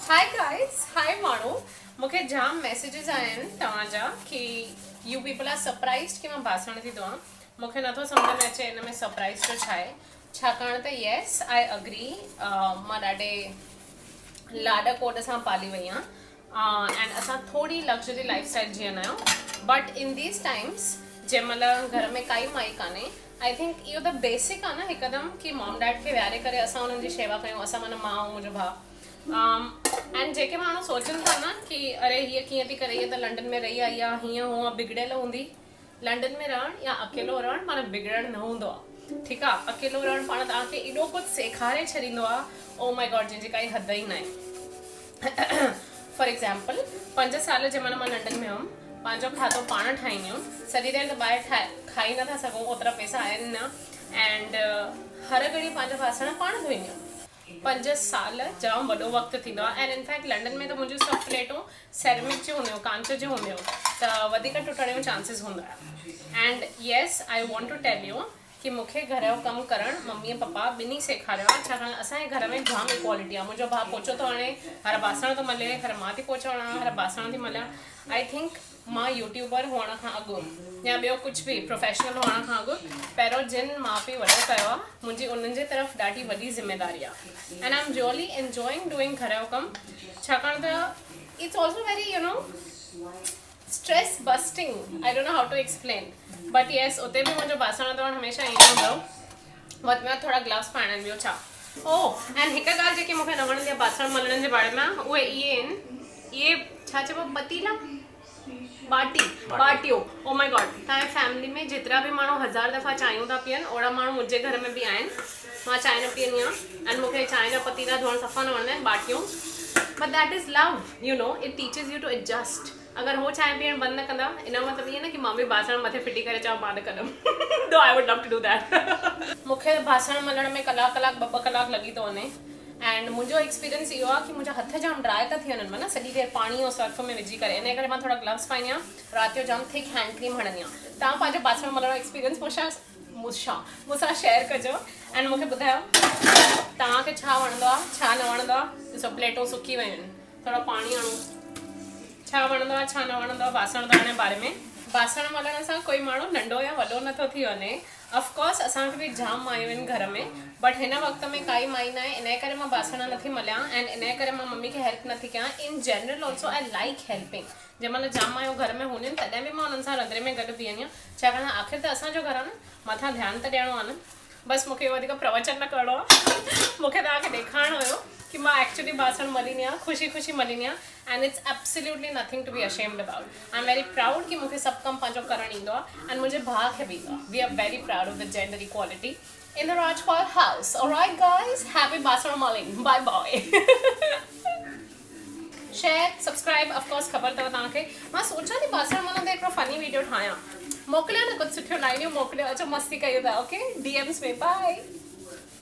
High guys high ماڻهو مون کي جام ميسيجز آيا آهن توهان جا ڪي يو پيپل آر سرپرائزڊ ڪي مان باسڻ ٿي ڌوئان مون کي نٿو سمجهه ۾ اچي ان ۾ سرپرائز جو ڇا آهي ڇاڪاڻ ته يس I agree مان ڏاڍي لاڏ ڪوڏ سان پالي وئي آهيان ۽ اسان ٿوري لگزري لائف اسٽائل جيئندا آهيون بٽ ان these times جنهن مهل گهر ۾ ڪائي مائي ڪانهي I think اهو ته بيسڪ آهي نه هڪدم ڪي مام ڊيڊ کي ويهاري ڪري اسان انهن جي شيوا ڪيون اسان معنيٰ مان ۽ منهنجو ڀاء ۽ جيڪي ماڻهو سوچن ٿا نه ڪي اري هيء ڪيئن ٿي ڪري هيء ته لنڊن ۾ رهي آئي آهي هيئن هونئن بگڙيل هوندي لنڊن ۾ رهڻ يا اڪيلو رهڻ معنيٰ بگڙڻ نه هوندو آهي ٺيڪ آهي اڪيلو رهڻ پاڻ توهان کي ايڏو ڪجهه سيکاري ڇڏيندو آهي او مائي گاڊ جنهن جي ڪائي حد ئي ناهي فار ايگزامپل پنج سال جنهن مهل مان لنڊن ۾ هيم پنهنجو کاڌو پاڻ ٺاهيندي هيم سڄي دير ته ٻاهر ٺاهي کائي نٿا سگهون اوترا پئسا آهن نه اينڊ هر گهڙي پنهنجا باسڻ پاڻ ڌوئيندي هيم پنج سال جام وڏو وقت ٿيندو آهي ۽ انفيڪٽ لنڊن ۾ ته منهنجون سڀ پليٽون سيرمڪ جون هونديون هيون ڪانچ جون هونديون هيون ته وڌيڪ ٽٽڻ جو چانسز هوندو آهي and yes I want to tell you ڪي مون کي گهر جو ڪم ڪرڻ ممي ۽ پپا ٻنهي سيکاريو آهي ڇاڪاڻ اسان جي گهر ۾ جام ايڪوالٽي آهي منهنجو ڀاء پوچو ٿو هڻي هر باسڻ ٿو ملي هر مان ٿي پوچو هڻان هر باسڻ ٿي مليان I think مان يوٽيوبر هئڻ کان اڳ يا ٻيو ڪجهه به پروفيشنل هئڻ کان اڳ پهريون جن ماء پيء وڏو ڪيو آهي منهنجي انهن جي طرف ڏاڍي وڏي ذميداري آهي and I am really enjoying doing گهر جو ڪم ڇاڪاڻ ته it's also very you know stress busting I don't know how to explain but yes اتي به منهنجو باسڻ ڌوئڻ هميشه ائين هوندو هو وڌ ۾ وڌ ٿورا گلوز پائڻا آهن ٻيو ڇا او ۽ هڪ ڳالهه جيڪي مون کي نه وڻندي آهي باسڻ ملڻ جي باري ۾ اهي اهي آهن اهي ڇا چئبو آهي پتيلا ٻاٽي ٻاٽيو او مائي گاڊ توهان جي فيملي ۾ جيترا به ماڻهو هزار دفعا چانهيون ٿا پيئن اوڙا ماڻهو منهنجي گهر ۾ به آهن مان چانهه نه پيئندي آهيان ۽ مون کي چانهه جا پتيلا ڌوئڻ صفا نه وڻندا آهن ٻاٽيون but that is love you know it teaches you to adjust اگر هو چانهه پيئڻ بند نه ڪندا ان جو مطلب ائين نه ڪي مان به باسڻ مٿي ڦٽي ڪري چوان مان نه ڪندم though I would love to do that. مون کي باسڻ ملڻ ۾ ڪلاڪ ڪلاڪ ٻه ٻه ڪلاڪ لڳي ٿو وڃي اينڊ منهنجو ايڪسپيرينس اهو آهي ڪي منهنجا هٿ جام ڊرائي ٿا ٿي وڃن معنيٰ سڄي دير پاڻي ۽ سرف ۾ وجهي ڪري انهي ڪري مان ٿورا گلوز پائيندي آهيان رات جو جام ٿڪ هينڊ ڪريم هڻندي آهيان توهان پنهنجو باسڻ ملڻ جو ايڪسپيرينس مون سان مون سان مون سان شيئر ڪجو اينڊ مون کي ٻڌايو توهان کي ڇا وڻندو آهي ڇا نه وڻندو آهي ڏسو پليٽون سڪي ويون آهن ٿورو پاڻي هڻون. ڇا وڻندو آهي ڇا نه وڻندو آهي باسڻ ڌوئڻ جي باري ۾. باسڻ ملڻ سان ڪوئي ماڻهو ننڍو يا وڏو نه ٿو ٿي وڃي. آف ڪورس اسان کي به جام مايون آهن گهر ۾ بٽ هن وقت ۾ ڪائي مائي ناهي انهي ڪري مان باسڻ نه ٿي مليان ۽ انهي ڪري مان ممي کي هيلپ نه ٿي ڪيان in general also I like helping جنهن مهل جام مايون گهر ۾ هونديون آهن تڏهن به مان انهن سان رنڌڻي ۾ گڏ بيهندي آهيان ڇاڪاڻ ته آخر ته اسان جو گهر آهي نه مٿان ڌيان ته ڏيڻو آهي نه. بس مون کي وڌيڪ پروچن نه ڪرڻو آ مون کي توهان کي ڏيکارڻو هيو ڪي مان ايڪچولي باسڻ مليندي آهيان خوشي خوشي مليندي آهيان and it's absolutely nothing to be ashamed about I am very proud ڪي مون کي سڀ ڪم پنهنجو ڪرڻ ايندو آ اينڊ منهنجي ڀاء کي به ايندو آ we are very proud of the gender equality in the Rajpal house alright guys happy باسڻ ملنگ bye bye. Share subscribe of course خبر اٿو توهان کي مان سوچان ٿي باسڻ ملندي هڪڙو فني ويڊيو ٺاهيان موڪليو نه ڪجهه سٺيون لائنيون موڪليو اچو مستي ڪيون ٿا اوڪي ڊي ايمز ۾ باء.